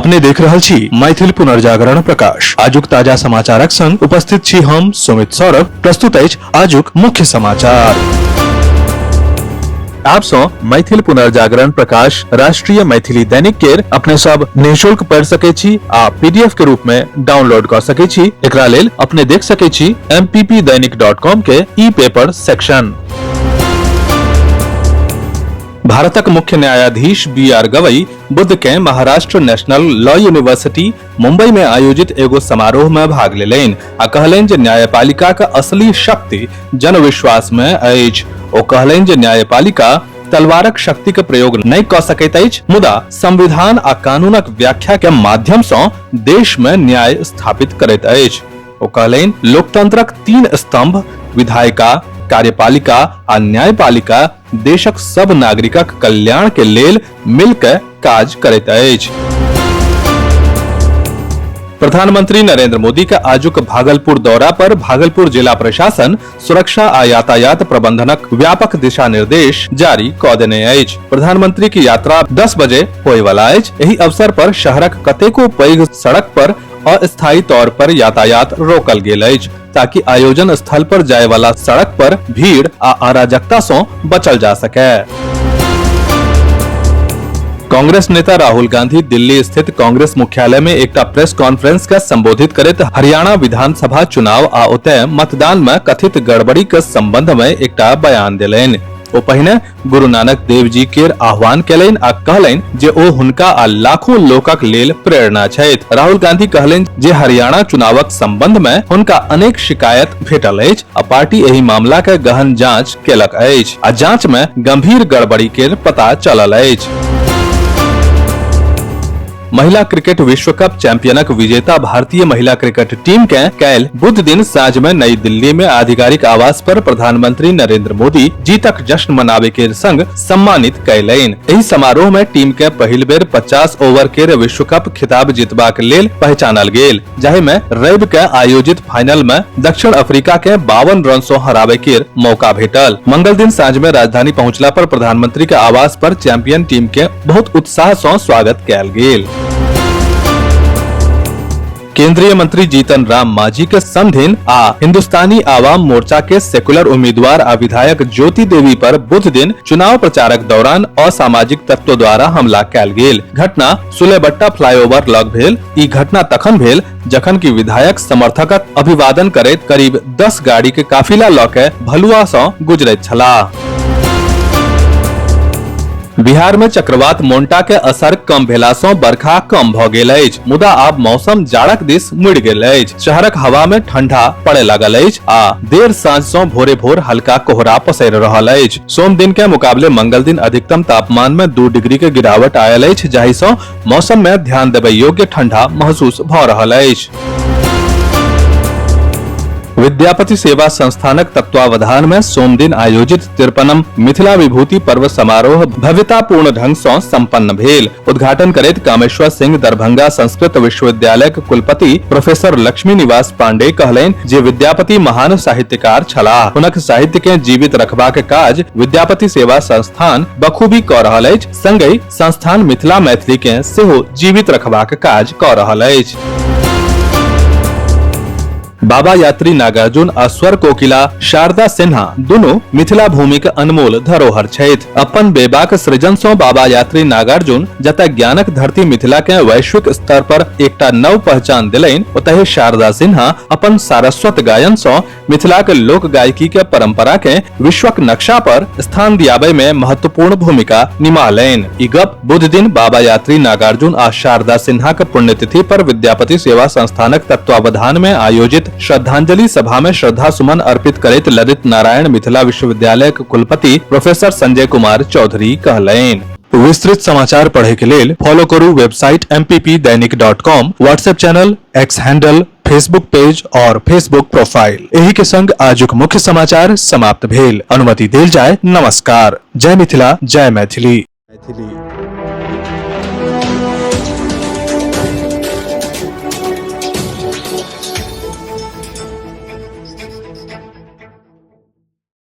अपने देख रहल छी मैथिल पुनर्जागरण प्रकाश। आजुक ताजा समाचारक संग उपस्थित छी हम सुमित सौरभ। प्रस्तुत अछि आजुक मुख्य समाचार। आप सौ मैथिल पुनर्जागरण प्रकाश राष्ट्रीय मैथिली दैनिक केर अपने सब निःशुल्क पढ़ सके छी आ पीडीएफ के रूप में डाउनलोड कर सके छी। एकरा लेल अपने देख सके छी mppdainik.com के ई पेपर सेक्शन। भारतक मुख्य न्यायाधीश बी आर गवई बुध के Maharashtra national law university Mumbai में आयोजित एगो समारोह में भाग लेलनि आ कहलनि जे न्यायपालिका के असली शक्ति जनविश्वास में अछि। ओ कहलनि जे न्यायपालिका तलवारक शक्ति के प्रयोग नहि कऽ सकैत अछि, मुदा संविधान आ कानूनक व्याख्या के माध्यम सँ देश में न्याय स्थापित करैत अछि। ओ कहलनि, लोकतंत्रक तीन स्तंभ विधायिका, कार्यपालिका आ न्यायपालिका देशक सब नागरिकक कल्याण के लेल मिलकर काज करैत अछि। प्रधानमंत्री नरेंद्र मोदी के आजुक भागलपुर दौरा पर भागलपुर जिला प्रशासन सुरक्षा आ यातायात प्रबंधनक व्यापक दिशा निर्देश जारी क देने अछि। प्रधानमंत्री की यात्रा 10 बजे होय वाला अछि। एहि अवसर पर शहरक कतेको पैघ सड़क पर अस्थायी तौर पर यातायात रोकल गेल अछि ताकि आयोजन स्थल पर जाय वाला सड़क पर भीड़ आ अराजकता सं बचल जा सके। कांग्रेस नेता राहुल गांधी दिल्ली स्थित कांग्रेस मुख्यालय में एकटा प्रेस कॉन्फ्रेंस के संबोधित करैत हरियाणा विधानसभा चुनाव आ ओतय मतदान में कथित गड़बड़ी के संबंध में एकटा बयान देलनि। ओ पहिने गुरु नानक देव जी केर आह्वान केलनि आ कहलनि जे ओ हुनका आ लाखों लोकक लेल प्रेरणा छथि। राहुल गांधी कहलनि जे हरियाणा चुनावक संबंध में हुनका अनेक शिकायत भेटल अछि आ पार्टी एहि मामला के गहन जांच केलक अछि आ जांच में गंभीर गड़बड़ी केर पता चलल अछि। महिला क्रिकेट विश्व कप चैंपियनक विजेता भारतीय महिला क्रिकेट टीम के काल्हि बुध दिन साँझ में नई दिल्ली में आधिकारिक आवास पर प्रधानमंत्री नरेंद्र मोदी जीतक जश्न मनावे के संग सम्मानित कयलनि। एहि समारोह में टीम के पहिल बेर 50 ओवर के विश्व कप खिताब जीतबाक लेल पहचानल गेल, जाहि में रवि के आयोजित फाइनल में दक्षिण अफ्रीका के 52 रन से हरावे के मौका भेटल। मंगल दिन साँझ में राजधानी पहुंचला पर प्रधानमंत्री के आवास पर चैंपियन टीम के बहुत उत्साह से स्वागत कयल गेल। केंद्रीय मंत्री जीतन राम मांझी के समधिन आ हिंदुस्तानी आवाम मोर्चा के सेकुलर उम्मीदवार आ विधायक ज्योति देवी पर बुध दिन चुनाव प्रचारक दौरान असामाजिक तत्व द्वारा हमला कयल गेल। घटना सुलेबट्टा फ्लाईओवर लग भेल। ई घटना तखन भेल जखन कि विधायक समर्थकक अभिवादन करैत करीब 10 गाड़ी के काफिला ल के भलुआ सँ गुजरैत छलाह। बिहार में चक्रवात मोन्टा के असर कम भेला सँ बरखा कम भ गेल अछि, मुदा आब मौसम जाड़क दिस मुड़ि गेल अछि। शहरक हवा में ठंडा पड़े लागल अछि आ देर साँझ सँ भोरे भोर हल्का कोहरा पसरि रहल अछि। सोम दिन के मुकाबले मंगल दिन अधिकतम तापमान में 2 डिग्री के गिरावट आयल अछि, जाहि सँ मौसम में ध्यान देबय योग्य ठंडा महसूस भ रहल अछि। विद्यापति सेवा संस्थानक तत्वावधान में सोमदिन आयोजित तिरपनम मिथिला विभूति पर्व समारोह भव्यतापूर्ण ढंग सँ संपन्न भेल। उद्घाटन करैत कामेश्वर सिंह दरभंगा संस्कृत विश्वविद्यालय के कुलपति प्रोफेसर लक्ष्मी निवास पांडे कहलनि जे विद्यापति महान साहित्यकार छलाह। हुनक साहित्य के जीवित रखबाक काज विद्यापति सेवा संस्थान बखूबी क रहल अछि, संगहि संस्थान मिथिला मैथिली के सेहो जीवित रखबाक काज क रहल अछि। बाबा यात्री नागार्जुन आ स्वर कोकिला शारदा सिन्हा दुनू मिथिला भूमि के अनमोल धरोहर छथि। अपन बेबाक सृजन सँ बाबा यात्री नागार्जुन जतय ज्ञानक धरती मिथिला के वैश्विक स्तर पर एकटा नव पहचान देलनि, ओतहि शारदा सिन्हा अपन सारस्वत गायन सँ मिथिलाक लोक गायकी के परंपरा के विश्वक नक्शा पर स्थान दियाबे में महत्वपूर्ण भूमिका निमाहलनि। ई गप बुध दिन बाबा यात्री नागार्जुन आ शारदा सिन्हा के पुण्यतिथि पर विद्यापति सेवा संस्थानक तत्वावधान में आयोजित श्रद्धांजलि सभा में श्रद्धा सुमन अर्पित करैत ललित नारायण मिथिला विश्वविद्यालय के कुलपति प्रोफेसर संजय कुमार चौधरी कहलनि। विस्तृत समाचार पढ़े के लेल फॉलो करू website mppdainik.com, WhatsApp channel, X handle, Facebook page और फेसबुक प्रोफाइल। एही के संग आजुक मुख्य समाचार समाप्त भेल। अनुमति देल जाय। नमस्कार। जय मिथिला, जय मैथिली। मैथिली।